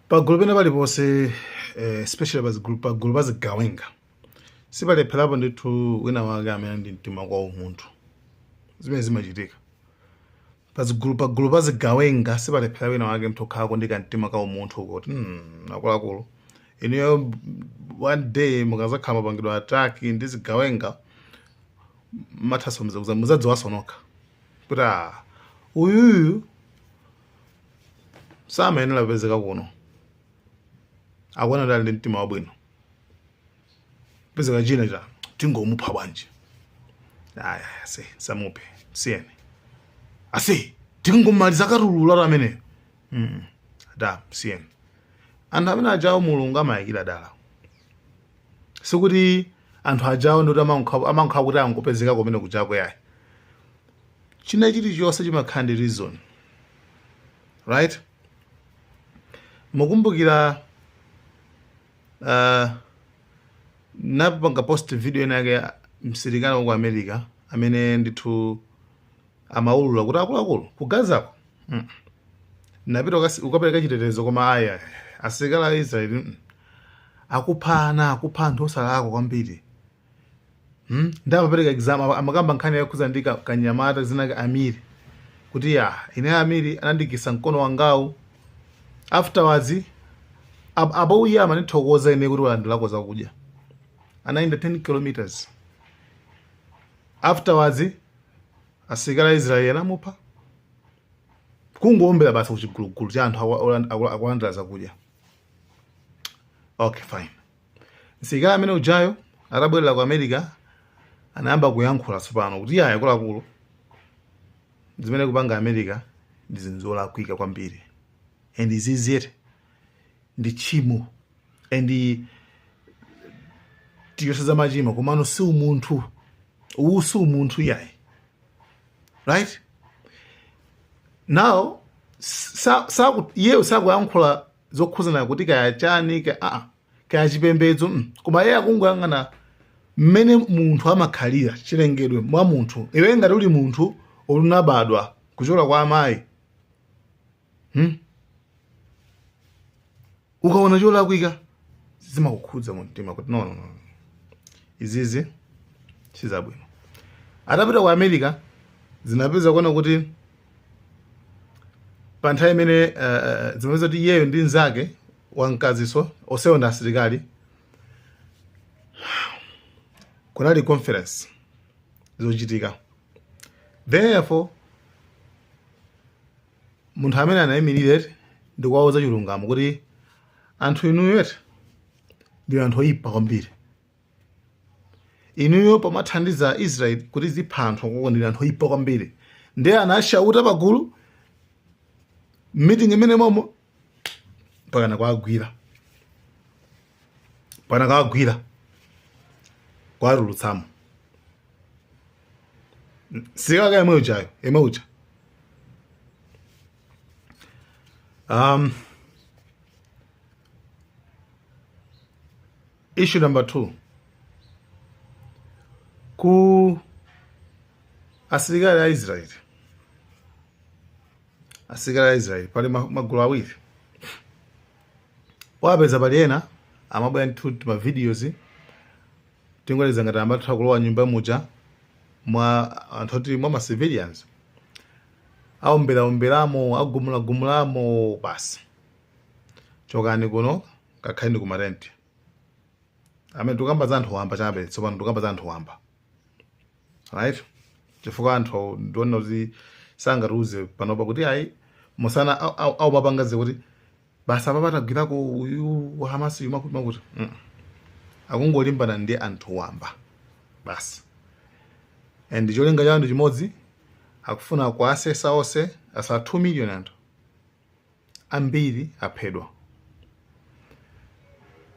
Pagulu pena paliponse, especially pagulu pa zigawenga, sipalepherapo ndithu wina wake amene ndi mtima kwa umunthu. Zimene zimachitika pagulu pa zigawenga, sipalephera wina wake mnthu okhalako ndi kamtima ka umunthu kuti akuluakulu, inuyo one day mukazakhala mapangidwe attack ndi zigawenga, mathaso muzadziwaso nokha kuti ah, uyuyu samayenera kupezeka kuno, akuona kuti ali ndi mtima wabwino, pezeka china cha tingomupha bwanji? Aya, se samuphe, siyeni ase tingomaliza katulula ameneyo. Da siyeni. Anthu amene ajawo Mulungu amayikira dala. Sikuti anthu ajawo ndikuti amankha kuti angopezeka kumene kujako, yayi. China chilichonse chimakhala ndi reason, right? Mukumbukira napanga post video ina yake, msilikali wa ku America amene ndithu amaulula kuti akuluakulu ku Gazako napita ukapereka chitetezo, koma aya asilikali a Israeli akuphana, akupha anthu osalakwa kwambiri. Ndi amapereka example, amakamba nkhani yakhuza ndi kanyamata zina ka Amiri, kuti ya ine Amiri anandikisa mkono wangawu, afterwards apo uye amandithokoza ine kuti walandilako zakudya, anayenda 10 kilometers. Afterwards asilikali a Israeli anamupha kungowombera basa kuchigulugulu cha anthu akulandira zakudya. Okay, fine. Msilikali amene ujayo atabwerera ku America anayamba kuyankhula tsopano kuti yaya, akuluakulu, zimene kupanga America ndi zinthu zolakwika kwambiri and izizere ndi tchimo and tiyonse za machimo, komano si umunthu uwu, si umunthu yayi. Right now iyeyo sakuyankhula zokhuzana kuti kaya chani kaya, kaya chipembedzo, Koma iye akungoyang'ana mmene munthu amakhalira, chilengedwe mwa munthu. Iwe ngati uli munthu unabadwa kuchoka kwa amayi, Ukaona cholakwika zimakukhudza mu mtima kuti no, no, no. Izizi sizabwino. Atapita ku America zinapeza kuona kuti pa nthawi imene zimapeza kuti iyeyo ndi nzake wamkaziso onsewo ndi asilikali, kunali conference zochitika. Therefore munthu amene anayimirire ndi kuwauza chilungamo kuti anthu inuyo eti ndi anthu oyipa kwambiri, inuyo pamathandiza Israel kuti zipha anthu akoko, ndi anthu oyipa kwambiri. Ndiye anashauta pagulu meeting imene momo pakana kwagwira, pakana kwagwira kwatulutsamo sikaka yemwe ujayo, yemwe uja. Issue number 2, ku asilikali a Israeli, asilikali a Israeli pali magulu awiri wapeza. Pali ena amabwera ndithu ma videos, tingoleza ngati amatha kulowa nyumba muja mwa anthu oti mwa ma civilians, aomberaomberamo, agumulagumulamo, basi chokani kuno, kakhaleni ku matenti. Amene tikamba za anthu wamba chabe tsopano, tikamba za anthu wamba, right? Chifukwa anthu ndiona kuti sangatiuze panopa kuti ayi musana au mapangaze kuti basi apa patagwirako uyu wa Hamas uyu makuti makuti. Akungolimbana ndi anthu wamba basi, and cholinga chawo ndi chimodzi, akufuna kuasesa onse asa 2 million. Anthu ambiri aphedwa,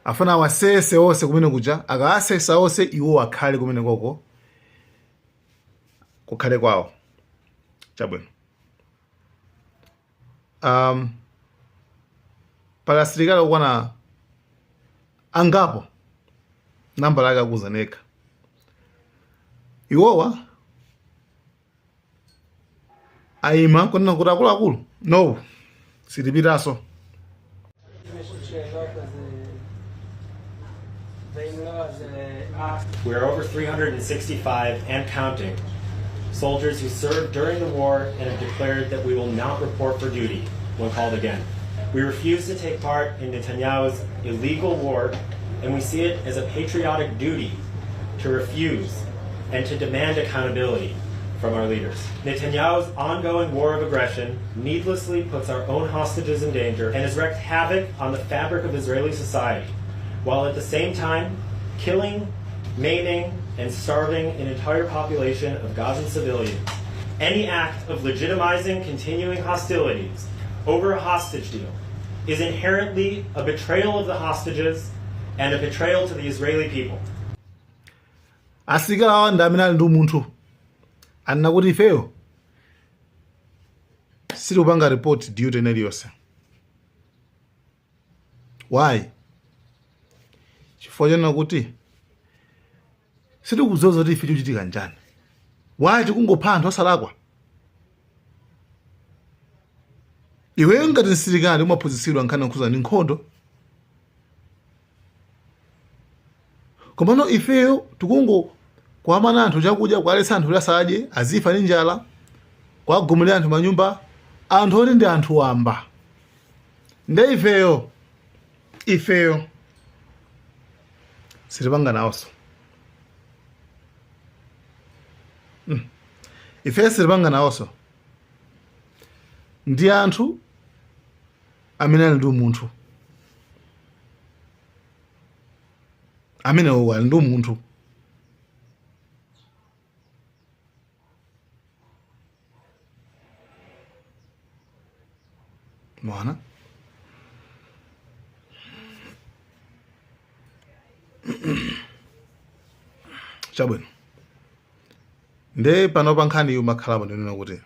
afuna awasese onse kumene kuja. Akaasesa onse, iwo akhale kumene koko, kukhale kwawo. Chabwino. Pali asilikali okwana angapo, nambala yake akuzaneka, iwowa ayima kunena kuti akuluakulu, no, sitipitaso. We are over 365 and counting soldiers who served during the war and have declared that we will not report for duty when called again. We refuse to take part in Netanyahu's illegal war, and we see it as a patriotic duty to refuse and to demand accountability from our leaders. Netanyahu's ongoing war of aggression needlessly puts our own hostages in danger and has wreaked havoc on the fabric of Israeli society, while at the same time killing, maiming, and starving an entire population of Gazan civilians. Any act of legitimizing continuing hostilities over a hostage deal is inherently a betrayal of the hostages and a betrayal to the Israeli people. Asilikali awa ndi amene ali ndi umunthu, anena kuti ifeyo sitikupanga report duty ina iliyonse. Why? Chifukwa chonena kuti sitikudziwa zoti ife chikuchitika nchani. Why tikungopha anthu osalakwa? Iweyo ngati msilikali umaphunzitsidwa nkhani yokhudzana ndi nkhondo, komano ifeyo tikungo kuwamana anthu chakudya, kuwaletsa anthu kuti asadye, azifa ndi njala, kuwagumulira anthu manyumba, anthu oti ndi anthu wamba. Nde ifeyo sitipanga nawonso. Ifeyo sitipanga nawonso. Ndi anthu amene ali ndi umunthu, amenewo ali ndi umunthu. Mwana chabwino, nde pano pa nkhani imakhalapo ndinena kuti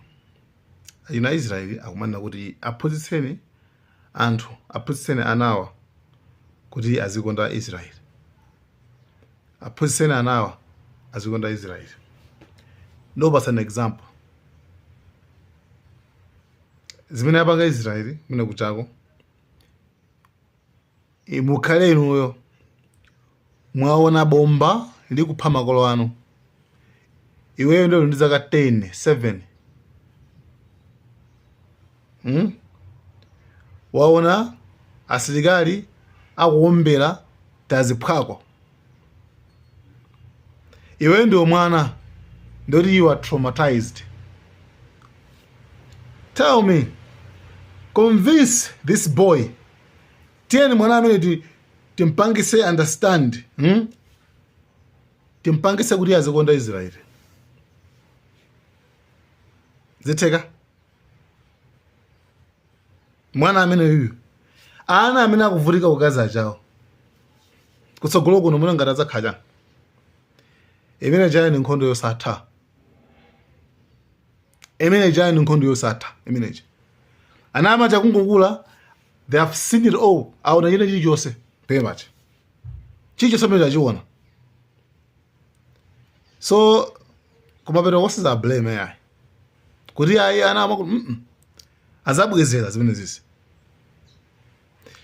ina Israeli akumanena kuti aphunzitseni anthu, aphunzitseni anawa kuti azikonda Israeli, aphunzitseni anawa azikonda Israeli. Ndikupatsani example zimene apanga Israeli mene kuchako. Mukhale inuyo mwaona bomba likupha makolo anu, iweyo ndiye uli ndi zaka 10 7, Waona asilikali akuwombera taziphwako, iweyo ndiwe mwana, ndoti you are traumatized. Tell me, convince this boy, tiyeni mwana amene timpangise understand, Timpangise kuti azikonda Israeli. Zitheka? Mwana amene yuyu, ana amene akuvutika ku Gaza ajawo, kutsogolo kuno muno ngati adzakhala chani? Imene ijayo ni nkhondo yosatha. Imene ijayo ni nkhondo yosatha. Imene ija ana amati akungokula, they have seen it all, aona china chilichonse pemachi, chilichonse amene achiona. So kumapeto wosiza blame yayi kuti ayi ana amaku Azabwezera zimene zizi.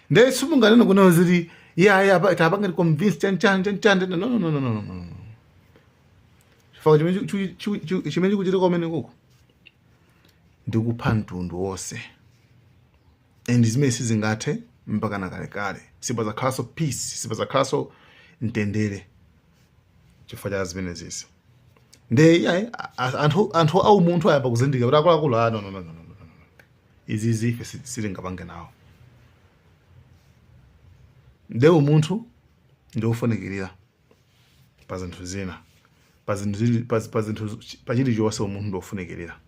Ndiye simunganene kunena ziti iye ayi apa tapange convince chan chan chan chan. No, no, no, no, no, no. Chifukwa chimene chikuchitika kumene kuko ndikupha mtundu wonse, and zimene sizingathe mpaka na kalekale. Sipazakhalanso peace, sipazakhalanso mtendere chifukwa cha zimene zizi. Nde iyayi, anthu aumunthu ayamba kuzindikira kuti akuluakulu, ah, no, no, no, no, no, no. Izizi ife sitingapange nawo. Nde umunthu ndi wofunikirira pa zinthu zina, pa zinthu pa chilichonse umunthu ndi wofunikirira.